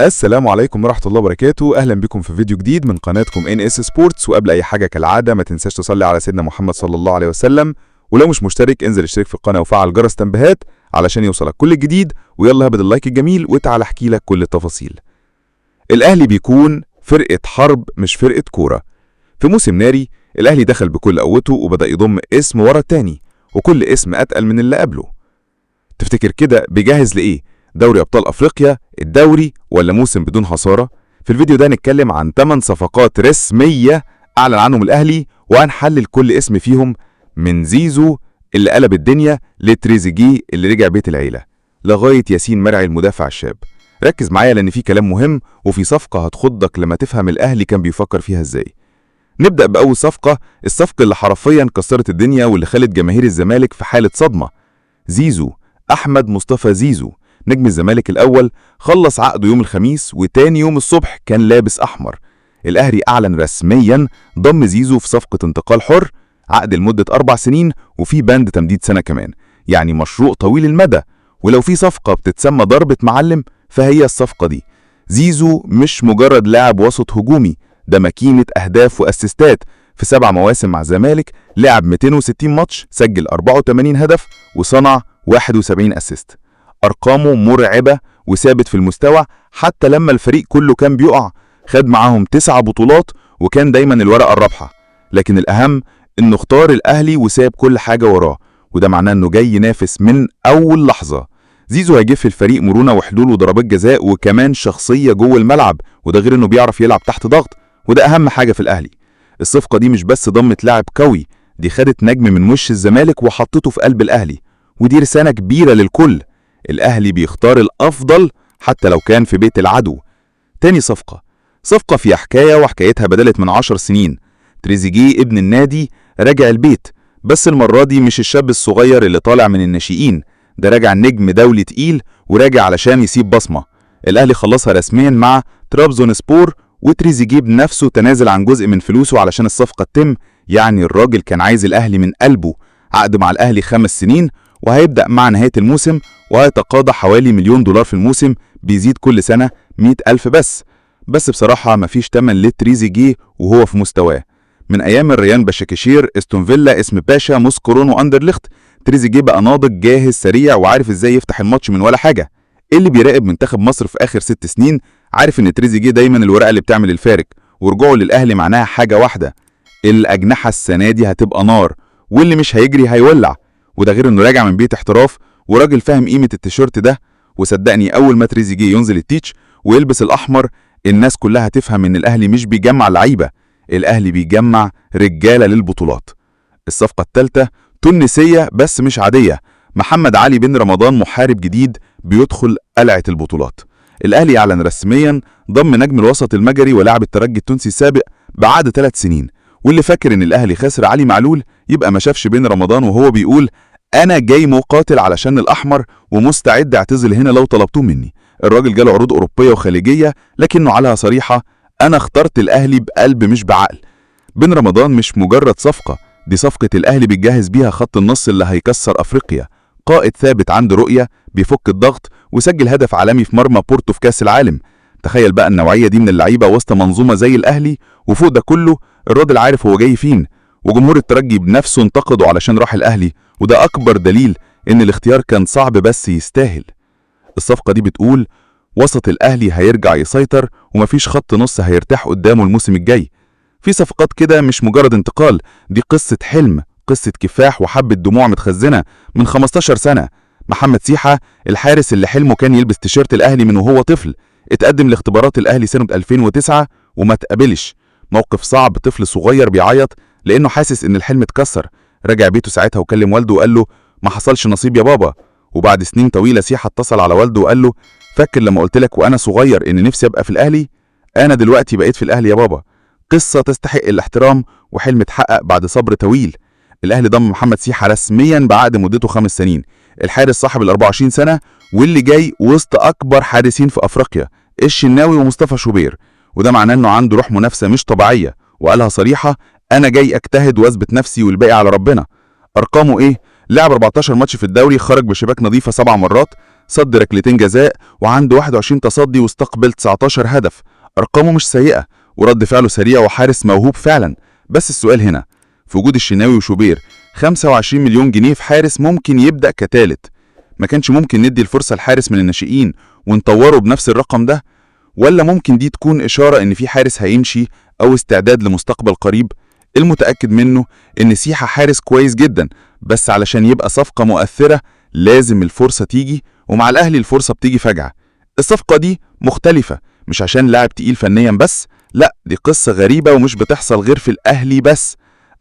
السلام عليكم ورحمة الله وبركاته. أهلا بكم في فيديو جديد من قناتكم NS Sports. وقبل أي حاجة كالعادة ما تنساش تصلي على سيدنا محمد صلى الله عليه وسلم، ولو مش مشترك انزل اشترك في القناة وفعل جرس تنبيهات علشان يوصلك كل الجديد. ويلا هبد ال like الجميل وتعال احكي لك كل التفاصيل. الأهلي بيكون فرقة حرب مش فرقة كورة. في موسم ناري الأهلي دخل بكل قوته وبدأ يضم اسم ورا التاني، وكل اسم أتقل من اللي قبله. تفتكر كده بيجهز لإيه؟ دوري أبطال أفريقيا، الدوري، ولا موسم بدون خسارة؟ في الفيديو ده نتكلم عن 8 صفقات رسمية أعلن عنهم الأهلي، وهنحلل كل اسم فيهم، من زيزو اللي قلب الدنيا لتريزيجيه اللي رجع بيت العيلة، لغاية ياسين مرعي المدافع الشاب. ركز معايا لأن في كلام مهم وفي صفقة هتخضك لما تفهم الأهلي كان بيفكر فيها إزاي. نبدأ بأول صفقة، الصفقة اللي حرفيا كسرت الدنيا واللي خلت جماهير الزمالك في حالة صدمة. زيزو، أحمد مصطفى زيزو نجم الزمالك الأول، خلص عقده يوم الخميس وتاني يوم الصبح كان لابس أحمر. الأهلي أعلن رسميا ضم زيزو في صفقة انتقال حر، عقد لمدة 4 سنين وفي بند تمديد سنة كمان، يعني مشروع طويل المدى. ولو في صفقة بتتسمى ضربة معلم فهي الصفقة دي. زيزو مش مجرد لاعب وسط هجومي، ده ماكينة أهداف وأسيستات. في 7 مواسم مع الزمالك لعب 260 ماتش، سجل 84 هدف وصنع 71 assist. أرقامه مرعبة وثابت في المستوى حتى لما الفريق كله كان بيقع. خد معاهم 9 بطولات وكان دايما الورقة الرابحة. لكن الأهم إنه اختار الأهلي وساب كل حاجة وراه، وده معناه إنه جاي ينافس من أول لحظة. زيزو هيجيب في الفريق مرونة وحلول وضربات جزاء وكمان شخصية جوه الملعب، وده غير إنه بيعرف يلعب تحت ضغط، وده أهم حاجة في الأهلي. الصفقة دي مش بس ضمت لاعب قوي، دي خدت نجم من وش الزمالك وحطته في قلب الأهلي، ودي رسالة كبيرة للكل. الأهلي بيختار الأفضل حتى لو كان في بيت العدو. تاني صفقة، صفقة فيها حكاية وحكايتها بدلت من 10 سنين. تريزيجيه ابن النادي راجع البيت، بس المرة دي مش الشاب الصغير اللي طالع من الناشئين، ده راجع نجم دولي تقيل وراجع علشان يسيب بصمة. الأهلي خلصها رسميا مع ترابزون سبور، وتريزيجيه بنفسه تنازل عن جزء من فلوسه علشان الصفقة تتم. يعني الراجل كان عايز الأهلي من قلبه. عقد مع الأهلي 5 سنين وهيبدأ مع نهاية الموسم، وهيتقاضى حوالي $1 مليون في الموسم، بيزيد كل سنة 100,000 بس بصراحة مفيش تمن لتريزيجيه وهو في مستواه. من أيام الريان باشاكشير، استون فيلا، اسم باشا، موسكرون وأندرلخت، تريزيجيه بقى ناضج جاهز سريع وعارف ازاي يفتح الماتش من ولا حاجة. اللي بيراقب منتخب مصر في آخر 6 سنين عارف ان تريزيجيه دايما الورقة اللي بتعمل الفارق، ورجوعه للأهلي معناها حاجة واحدة: الأجنحة السنة دي هتبقى نار، واللي مش هيجري هيولع. وده غير انه راجع من بيت احتراف وراجل فاهم قيمة التيشيرت ده. وصدقني أول ما تريزيجيه ينزل التيتش ويلبس الأحمر، الناس كلها تفهم إن الأهلي مش بيجمع لعيبة، الأهلي بيجمع رجالة للبطولات. الصفقة الثالثة تونسية بس مش عادية. محمد علي بن رمضان محارب جديد بيدخل قلعة البطولات. الأهلي أعلن رسميا ضم نجم الوسط المجري ولاعب الترجي التونسي السابق بعقد 3 سنين. واللي فاكر إن الأهلي خسر علي معلول يبقى ما شافش بن رمضان وهو بيقول أنا جاي مقاتل علشان الأحمر ومستعد أعتزل هنا لو طلبتوه مني. الراجل جاله عروض أوروبية وخليجية، لكنه عليها صريحة: أنا اخترت الأهلي بقلب مش بعقل. بن رمضان مش مجرد صفقة، دي صفقة الأهلي بيجهز بيها خط النص اللي هيكسر أفريقيا. قائد ثابت عنده رؤية، بيفك الضغط، وسجل هدف عالمي في مرمى بورتو في كاس العالم. تخيل بقى النوعية دي من اللعيبة وسط منظومة زي الأهلي، وفوق ده كله الراجل عارف هو جاي فين. وجمهور الترجي بنفسه انتقده علشان راح الأهلي، وده أكبر دليل إن الاختيار كان صعب بس يستاهل. الصفقة دي بتقول وسط الأهلي هيرجع يسيطر، ومفيش خط نص هيرتاح قدامه الموسم الجاي. في صفقات كده مش مجرد انتقال، دي قصة حلم، قصة كفاح وحبة دموع متخزنة من 15 سنة. محمد سيحة الحارس اللي حلمه كان يلبس تيشيرت الأهلي من وهو طفل، اتقدم لاختبارات الأهلي سنة 2009 وما اتقبلش. موقف صعب، طفل صغير بيعيط لأنه حاسس إن الحلم اتكسر. رجع بيته ساعتها وكلم والده وقال له ما حصلش نصيب يا بابا. وبعد سنين طويلة سيحة اتصل على والده وقال له فاكر لما قلت لك وأنا صغير إن نفسي أبقى في الأهلي؟ أنا دلوقتي بقيت في الأهلي يا بابا. قصة تستحق الاحترام وحلم اتحقق بعد صبر طويل. الأهلي ضم محمد سيحة رسميا بعقد مدته 5 سنين. الحارس صاحب ال 24 سنة واللي جاي وسط أكبر حارسين في أفريقيا، الشناوي ومصطفى شوبير، وده معناه إنه عنده روح منافسة مش طبيعية، وقالها صريحة: أنا جاي أجتهد وأثبت نفسي والباقي على ربنا. أرقامه إيه؟ لعب 14 ماتش في الدوري، خرج بشباك نظيفة 7 مرات، صد ركلتين جزاء وعنده 21 تصدي واستقبل 19 هدف. أرقامه مش سيئة ورد فعله سريع وحارس موهوب فعلا. بس السؤال هنا، في وجود الشناوي وشوبير 25 مليون جنيه في حارس ممكن يبدأ كتالت، ما كانش ممكن ندي الفرصة لحارس من الناشئين ونطوره بنفس الرقم ده؟ ولا ممكن دي تكون إشارة إن في حارس هيمشي أو استعداد لمستقبل قريب؟ المتأكد منه إن سيحة حارس كويس جدا، بس علشان يبقى صفقة مؤثرة لازم الفرصة تيجي، ومع الأهلي الفرصة بتيجي فجأة. الصفقة دي مختلفة، مش عشان لاعب تقيل فنيا بس، لا دي قصة غريبة ومش بتحصل غير في الأهلي بس.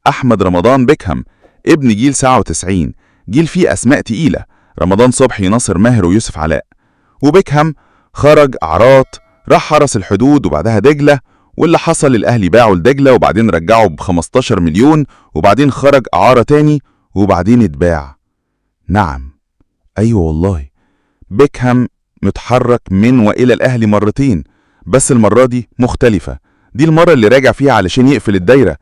أحمد رمضان بيكهام ابن جيل 97، جيل فيه أسماء تقيلة، رمضان صبحي، ناصر ماهر، ويوسف علاء. وبيكهام خرج أعراض، راح حرس الحدود وبعدها دجلة، واللي حصل الأهلي باعوا لدجلة وبعدين رجعوا ب 15 مليون، وبعدين خرج إعارة تاني وبعدين اتباع. نعم، أيوة والله، بيكهام متحرك من وإلى الأهلي مرتين، بس المرة دي مختلفة. دي المرة اللي راجع فيها علشان يقفل الدايرة.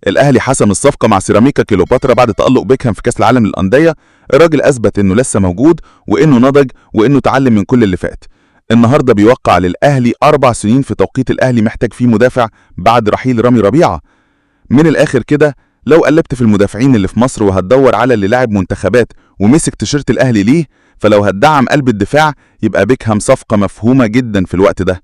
الأهلي حسم الصفقة مع سيراميكا كليوباترا بعد تألق بيكهام في كأس العالم للأندية. الراجل أثبت إنه لسه موجود وإنه نضج وإنه اتعلم من كل اللي فات. النهارده بيوقع للأهلي 4 سنين في توقيت الأهلي محتاج فيه مدافع بعد رحيل رامي ربيعة. من الآخر كده، لو قلبت في المدافعين اللي في مصر وهتدور على اللي لاعب منتخبات ومسك تيشيرت الأهلي ليه، فلو هتدعم قلب الدفاع يبقى بيكهام صفقة مفهومة جدا في الوقت ده.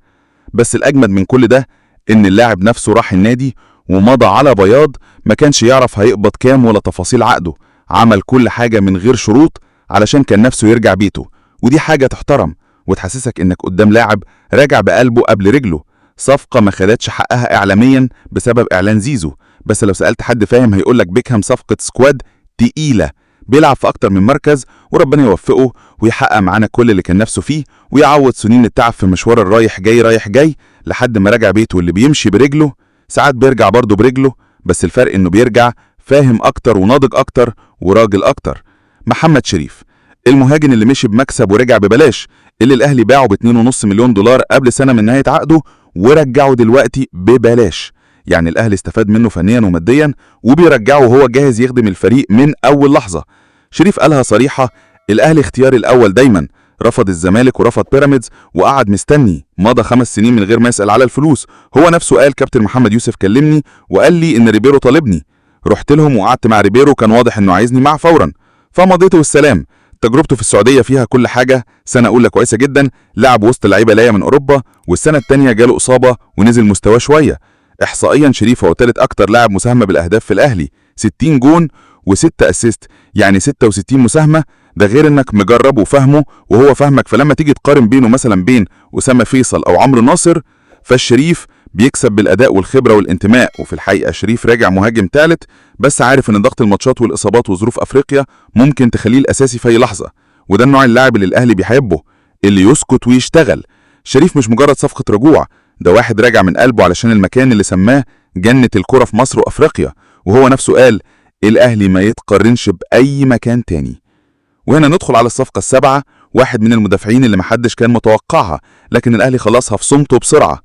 بس الأجمد من كل ده إن اللاعب نفسه راح النادي ومضى على بياض، ما كانش يعرف هيقبض كام ولا تفاصيل عقده، عمل كل حاجة من غير شروط علشان كان نفسه يرجع بيته، ودي حاجة تحترم وتحسسك إنك قدام لاعب راجع بقلبه قبل رجله. صفقة ما خدتش حقها إعلاميا بسبب إعلان زيزو، بس لو سألت حد فاهم هيقولك بيكهام صفقة squad تقيلة، بيلعب في أكتر من مركز، وربنا يوفقه ويحقق معانا كل اللي كان نفسه فيه، ويعوض سنين التعب في مشوار الرايح جاي رايح جاي لحد ما رجع بيته. اللي بيمشي برجله ساعات بيرجع برضه برجله، بس الفرق إنه بيرجع فاهم أكتر وناضج أكتر وراجل أكتر. محمد شريف المهاجم اللي مشي بمكسب ورجع ببلاش، اللي الأهلي باعه ب 2.5 مليون دولار قبل سنة من نهاية عقده ورجعه دلوقتي ببلاش. يعني الأهلي استفاد منه فنيا وماديا وبيرجعه وهو جاهز يخدم الفريق من أول لحظة. شريف قالها صريحة، الأهلي اختياري الأول دايما، رفض الزمالك ورفض بيراميدز وقعد مستني، مضى 5 سنين من غير ما يسأل على الفلوس. هو نفسه قال كابتن محمد يوسف كلمني وقال لي إن ريبيرو طالبني، رحت لهم وقعدت مع ريبيرو، كان واضح إنه عايزني معه فورا، فمضيته والسلام. تجربته في السعودية فيها كل حاجة، سنة أولى كويسة جدا، لعب وسط لعيبة لاية من أوروبا، والسنة الثانية جاله إصابة ونزل مستواه شوية. إحصائيا شريف هو ثالث أكتر لاعب مساهمة بالأهداف في الأهلي، 60 جون و6 assist، يعني 66 مساهمة. ده غير إنك مجرب وفاهمه وهو فاهمك، فلما تيجي تقارن بينه مثلا بين أسامة فيصل أو عمرو ناصر، فالشريف بيكسب بالأداء والخبرة والانتماء. وفي الحقيقة شريف راجع مهاجم ثالث، بس عارف إن ضغط الماتشات والإصابات وظروف أفريقيا ممكن تخليه الأساسي في أي لحظة، وده النوع اللاعب اللي الأهلي بيحبه، اللي يسكت ويشتغل. شريف مش مجرد صفقة رجوع، ده واحد راجع من قلبه علشان المكان اللي سماه جنة الكرة في مصر وأفريقيا، وهو نفسه قال الأهلي ما يتقارنش بأي مكان تاني. وهنا ندخل على الصفقة السابعة، واحد من المدافعين اللي محدش كان متوقعها، لكن الأهلي خلصها في صمته بسرعة.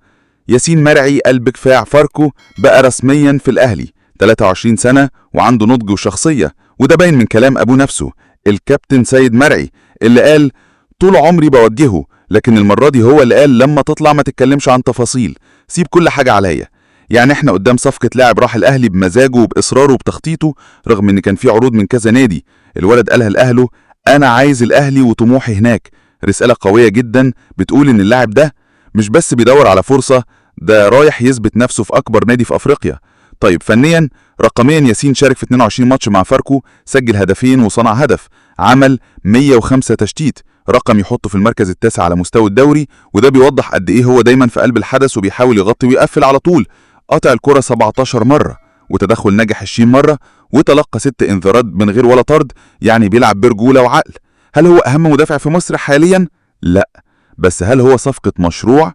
ياسين مرعي قلب دفاع فاركو بقى رسميا في الأهلي، 23 سنة وعنده نضج وشخصية، وده باين من كلام أبوه نفسه الكابتن سيد مرعي، اللي قال طول عمري بوجهه، لكن المرة دي هو اللي قال لما تطلع ما تتكلمش عن تفاصيل، سيب كل حاجة عليا. يعني احنا قدام صفقة لاعب راح الأهلي بمزاجه وبإصراره وبتخطيطه، رغم ان كان في عروض من كذا نادي. الولد قالها لأهله أنا عايز الأهلي وطموحي هناك. رسالة قوية جدا بتقول إن اللاعب ده مش بس بيدور على فرصة، ده رايح يثبت نفسه في أكبر نادي في أفريقيا. طيب فنيا رقميا ياسين شارك في 22 ماتش مع فاركو، سجل هدفين وصنع هدف، عمل 105 تشتيت، رقم يحطه في المركز التاسع على مستوى الدوري، وده بيوضح قد إيه هو دايما في قلب الحدث وبيحاول يغطي ويقفل على طول. قطع الكرة 17 مرة، وتدخل نجح 20 مرة، وتلقى 6 انذارات من غير ولا طرد، يعني بيلعب برجولة وعقل. هل هو أهم مدافع في مصر حاليا؟ لا. بس هل هو صفقة مشروع؟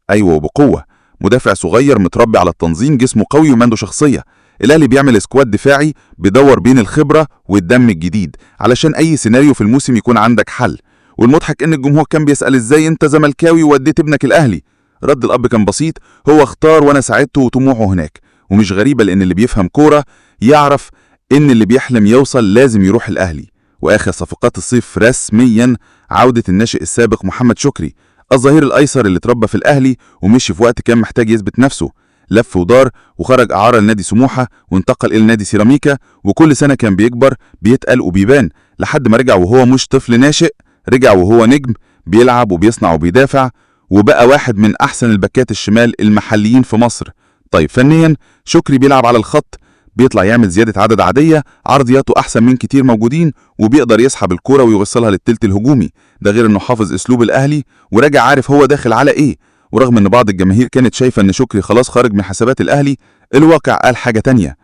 أيوة وبقوة. مدافع صغير متربي على التنظيم، جسمه قوي وعنده شخصية. الأهلي بيعمل squad دفاعي بيدور بين الخبرة والدم الجديد علشان أي سيناريو في الموسم يكون عندك حل. والمضحك إن الجمهور كان بيسأل إزاي أنت زملكاوي ووديت ابنك الأهلي؟ رد الأب كان بسيط، هو اختار وأنا ساعدته وطموحه هناك. ومش غريبة، لأن اللي بيفهم كورة يعرف إن اللي بيحلم يوصل لازم يروح الأهلي. وآخر صفقات الصيف رسميا عودة الناشئ السابق محمد شكري، الظهير الأيسر اللي اتربى في الأهلي ومشي في وقت كان محتاج يثبت نفسه. لف ودار وخرج إعارة لنادي سموحة وانتقل إلى نادي سيراميكا، وكل سنة كان بيكبر بيتقل وبيبان لحد ما رجع وهو مش طفل ناشئ، رجع وهو نجم بيلعب وبيصنع وبيدافع، وبقى واحد من أحسن الباكات الشمال المحليين في مصر. طيب فنيا شكري بيلعب على الخط، بيطلع يعمل زيادة عدد عادية، عرضياته أحسن من كتير موجودين، وبيقدر يسحب الكورة ويوصلها للتلت الهجومي. ده غير إنه حافظ أسلوب الأهلي وراجع عارف هو داخل على إيه. ورغم إن بعض الجماهير كانت شايفة إن شكري خلاص خارج من حسابات الأهلي، الواقع قال حاجة تانية.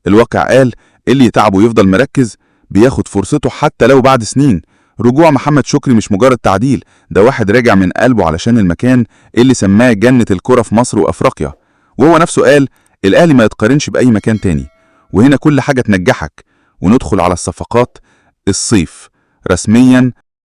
الواقع قال اللي يتعب ويفضل مركز بياخد فرصته حتى لو بعد سنين. رجوع محمد شكري مش مجرد تعديل، ده واحد راجع من قلبه علشان المكان اللي سماه جنة الكرة في مصر وأفريقيا. وهو نفسه قال الأهلي ما يتقارنش بأي مكان تاني. وهنا كل حاجة تنجحك. وندخل على الصفقات. الصيف رسميا